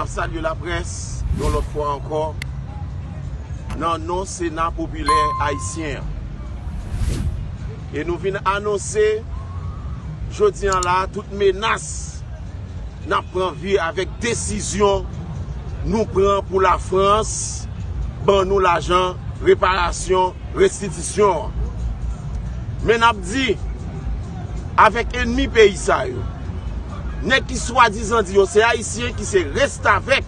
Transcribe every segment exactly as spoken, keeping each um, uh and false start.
Ap salye laprès yon lòt fwa ankò nan non Sena Popilè Ayisyen an. E nou vin anonse jodi a la tout menas n ap pran vi avèk desizyon nou pran pou Lafrans ban nou lajan reparasyon, restitisyon an. Men n ap di avèk ènmi peyi sa yo, nèg ki swadizan di yo se Ayisyen, ki se restavèk,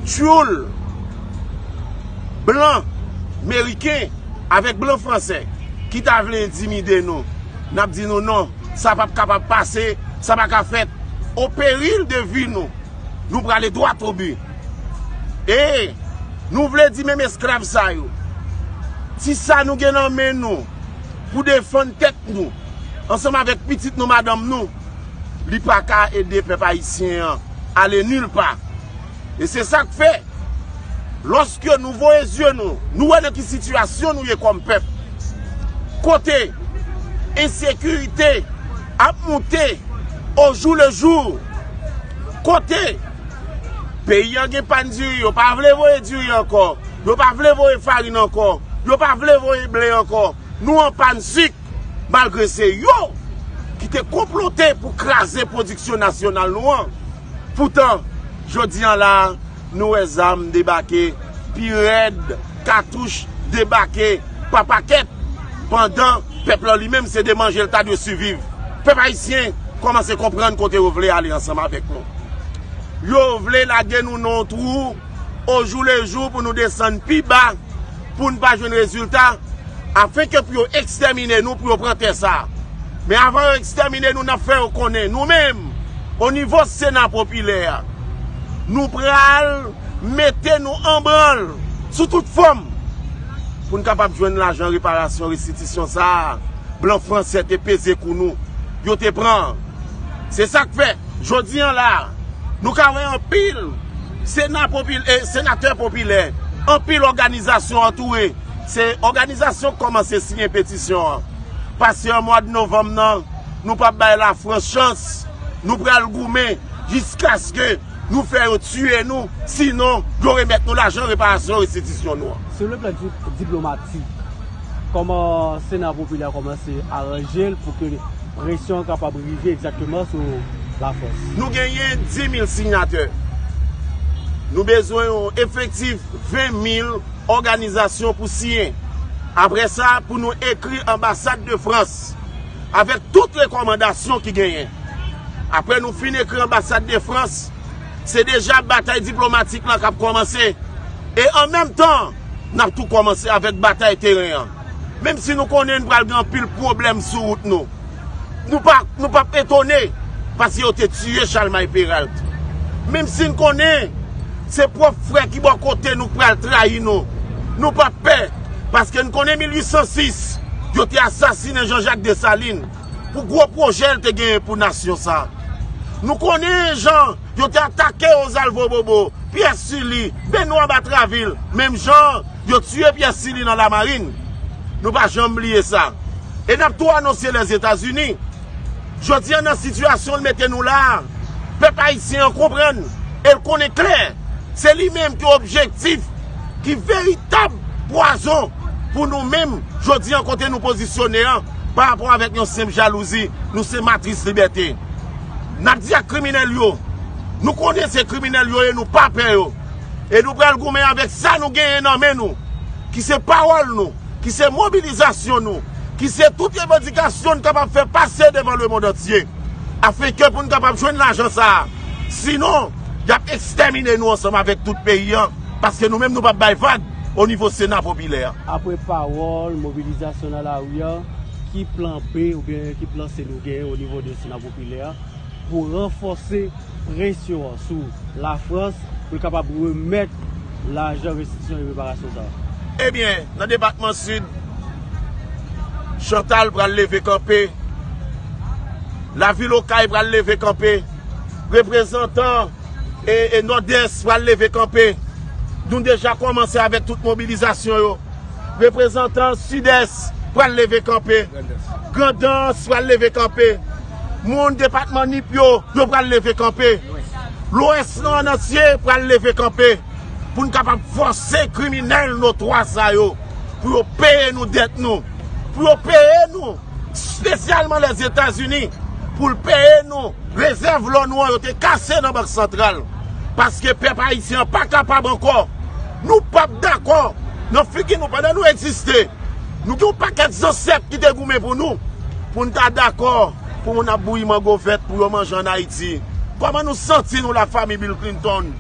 tchoul, blan meriken avèk blan fransè ki ta vle entimide nou, n ap di nou non, sa p ap kapab pase, sa pa ka fèt, o peril de vi nou. Nou prale dwat o bi. E nou vle di menm esklav sa yo, ti sa nou gen nan men nou pou defann tèt nou ansanm avèk pitit nou, madanm nou, li pa ka ede pèp ayisyen an ale nil pa. E se sa k fè, lòske nou voye zye nou, nou wè nan ki sitiyasyon nou ye kòm pèp, kote ensekirite ap moute o jou le jou, kote peyi an gen pàn diri, yo pa vle voye diri ankò, yo pa vle voye farin ankò, yo pa vle voye ble ankò, nou an pàn sik, malgre se yo ki te konplote pou kraze pwodiksyon nasyonal nou an. Poutan, jodi a la, nou wè zam debake pi rèd, katouch debake pa pakèt, pandan pèp la li menm se de manje l ta dwe siviv. Pèp ayisyen kòmanse konprann kote yo vle ale ansanm avèk nou. Yo vle lage nou nan yon twou o jou le jou pou nou desann pi ba, pou n pa jwenn rezilta, afenke pou yo ekstèmine nou, pou yo pran tè sa a. Men avan yo ekstèmine nou, n ap fè yo konnen, nou menm, o nivo Sena Popilè a, nou pral mete nou an branl sou tout fòm pou n kapab jwenn lajan reparasyon, restitisyon sa a blan fransè te peze kou nou, yo te pran. Se sa k fè, jodi a la, nou ka wè anpil sena popil-, eh, senatè popilè, anpil òganizasyon antoure. Se òganizasyon k kòmanse siyen petisyon an. Pase an mwa de novanm nan, nou p ap bay Lafrans chans. Nou pral goumen jiskaske nou fè yo tiye nou, sinon yo remèt nou lajan reparasyon, restitisyon nou an. Sur le plan di-, diplomatik, kòman Sena Popilè a kòmanse aranje l pou ke presyon an kapab rive egzakteman sou Lafrans? Nou genyen dis mil siyatè. Nou bezwen yon efektif ven mil òganizasyon pou siyen. Apre sa, pou nou ekri anbasad de Frans avèk tout rekòmandasyon ki genyen. Apre nou fin ekri anbasad de Frans, se deja batay diplomatik lan k ap kòmanse. E an menm tan, n ap tou kòmanse avèk batay teren an. Menm si nou konnen n pral gen anpil pwoblèm sou wout nou, nou pa, nou p ap etone, paske yo te tiye Chalmay Peralt. Menm si n konnen se pwòp frè ki bò kote nou k pral trayi nou, nou p ap pè, paske n konnen mil uit san sis, yo te asasinen Jean Jacques Dessalines pou gwo pwojè l te genyen pou nasyon sa a. Nou konnen jan yo te atake Ozalvo Bobo, Pyè Sili, Benwa Batravil, menm jan yo tiye Pyè Sili nan Lamarin. Nou pa janm bliye sa. E n ap tou anonse Lèzetazini. Jodi a, nan sitiyasyon l mete nou la a, pèp ayisyen an konprann e l konnen klè, se li menm ki objektif, ki veritab pwazon pou nou menm, jodi a, kote nou pozisyone an, pa rapò avèk yon senp jalouzi, nou se matris libète. N ap di ak kriminèl yo, nou konnen se kriminèl yo ye, nou pa pè yo. E nou pral goumen avèk sa nou genyen nan men nou, ki se pawòl nou, ki se mobilizasyon nou, ki se tout revandikasyon n kapab fè pase devan lemonn antye, afenke pou n kapab jwenn lajan sa a. Sinon, y ap ekstèmine nou ansanm avèk tout peyi an, paske nou menm nou p ap bay vag o nivo Sena Popilè a. Apre pawòl, mobilizasyon nan lari a, ki plan B oubyen ki plan C nou genyen o nivo de Sena Popilè a pou ranfòse presyon an sou Lafrans pou l kapab remèt lajan restitisyon e reparasyon sa a? Ebyen, nan depatman Sid, Chantal pral leve kanpe, lavil Okay pral leve kanpe, reprezantan e, e Nòdès pral leve kanpe. Nou deja kòmanse avèk tout mobilizasyon yo. Reprezantan Sidès pral leve kanpe. Grandans pral leve kanpe. Moun depatman Nip yo, yo pral leve kanpe. Lwès lan an antye pral leve kanpe pou n kapab fòse kriminèl notwa sa yo pou yo peye nou dèt nou, pou yo peye nou, espesyalman Lèzetazini, pou l peye nou rezèv lò nou an yo te kase nan Bank Santral. Paske pèp ayisyen an pa kapab ankò. Nou p ap dakò nan figi nou pandan nou egziste. Nou gen yon pakèt zansèt ki te goumen pou nou, pou n ta dakò pou moun ap bouyi mango vèt pou yo manje ann Ayiti. Kòman nou santi nou, lafanmi Bill Clinton,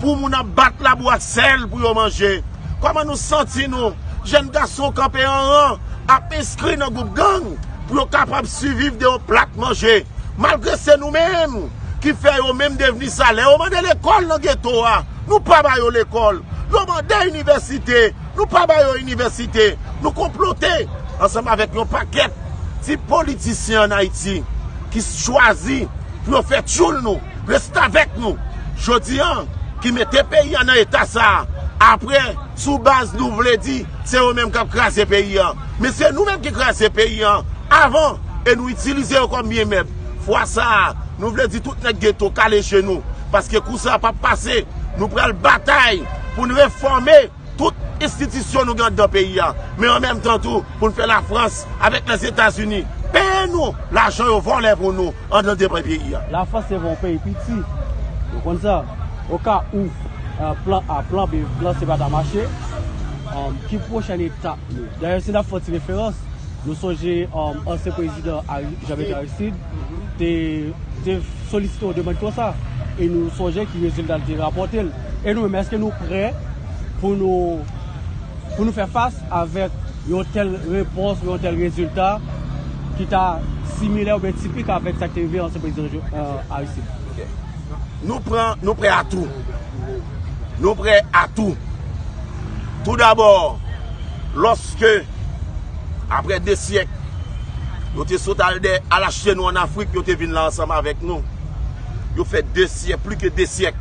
pou moun ap bat labou ak sèl pou yo manje? Kòman nou santi nou, jèn gason kanpe an ran, ap enskri nan gwoup gang pou yo kapab siviv de yon plat manje? Malgre se nou menm ki fè yo menm devni sa. Lè yo mande lekòl nan geto a, nou pa ba yo lekòl. Yo mande inivèsite, nou pa ba yo inivèsite. Nou konplote ansanm avèk yon pakèt ti politisyen ann Ayiti ki chwazi pou yo fè tchoul nou, restavèk nou. Jodi a, ki mete peyi a nan eta sa a. Apre, sou baz nou vle di, se yo menm k ap kraze peyi a. Men se nou menm ki kraze peyi a avan, e nou itilize yo kòm byen mèb. Fwa sa a, nou vle di tout nèg geto kale je nou, paske kou sa a p ap pase. Nou pral batay pou n refòme tout enstitisyon nou gen anndan peyi a, men an menm tan tou pou n fè Lafrans avèk Lèzetazini peye nou lajan yo vòlè pou nou anndan depi peyi a. Lafrans se yon peyi piti, nou konn sa. Oka ou, euh, plan A, plan B, plan C pa ta mache, euh, ki pwochèn etap nou? Dayè, si n ap fè yon ti referans, nou sonje, um, ansyen prezidan Ari-, Jean Bertrand Aristide te, te solisite yon demann konsa. E nou sonje ki rezilta l te rapòte l. E nou menm, èske nou prè pou nou, pou nou fè fas avèk yon tèl repons, yon tèl rezilta ki ta similè oubyen tipik avèk sa k te rive ansyen prezidan Jo-, euh, Aristide? Nou pran, nou prè a tou. Nou prè a tou. Toudabò, lòske, apre de syèk, yo te sot al dè, al achte nou ann Afrik, yo te vin la ansanm avèk nou. Yo fè de syèk, plis ke de syèk,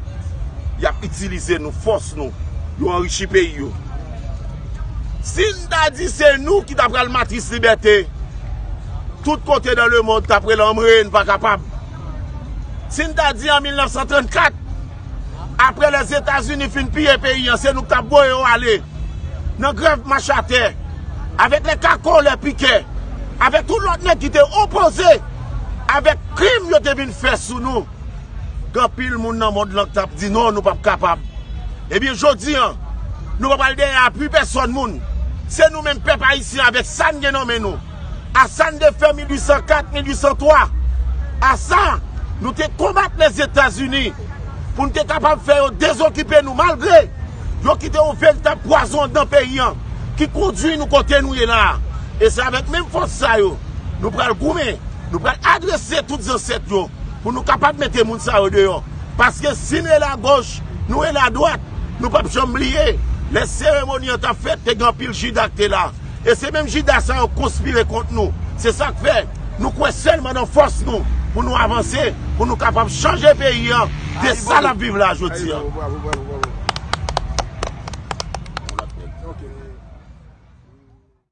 y ap itilize nou, fòs nou, yo anrichi peyi yo. Si n ta di se nou ki ta pral matris libète, tout kote dans le monde t ap rele anmwey, n pa kapab. Si n ta di an mil nèf san trannkat, apre Lèzetazini fin piye peyi an, se nou k t ap voye yo ale nan grèv mach atè, avèk lè kako, lè pikè, avèk tout lòt nèg ki te opoze avèk krim yo te vin fè sou nou. Gen anpil moun nan mond lan k t ap di non, nou p ap kapab. Ebyen, jodi a, nou pa pral dèyè apui pèsòn moun. Se nou menm pèp ayisyen avèk sa n gen nan men nou. A sa n te fè mil uit san kat, mil uit san twa. A sa, nou te konbat Lèzetazini pou n te kapab fè yo dezokipe nou, malgre yo kite yon veritab pwazon anndan peyi an ki kondui nou kote nou ye la a. E se avèk menm fòs sa yo, nou pral goumen, nou pral adrese tout zansèt yo pou nou kapab mete moun sa yo deyò. Paske si n rele agoch, nou rele adwat, nou p ap janm bliye lè seremoni an t ap fèt, te gen anpil Jida k te la. E se menm Jida sa yo konspire kont nou. Se sa k fè nou kwè sèlman nan fòs nou pou nou avanse, pou nou kapab chanje peyi an de sa n ap viv la jodi a.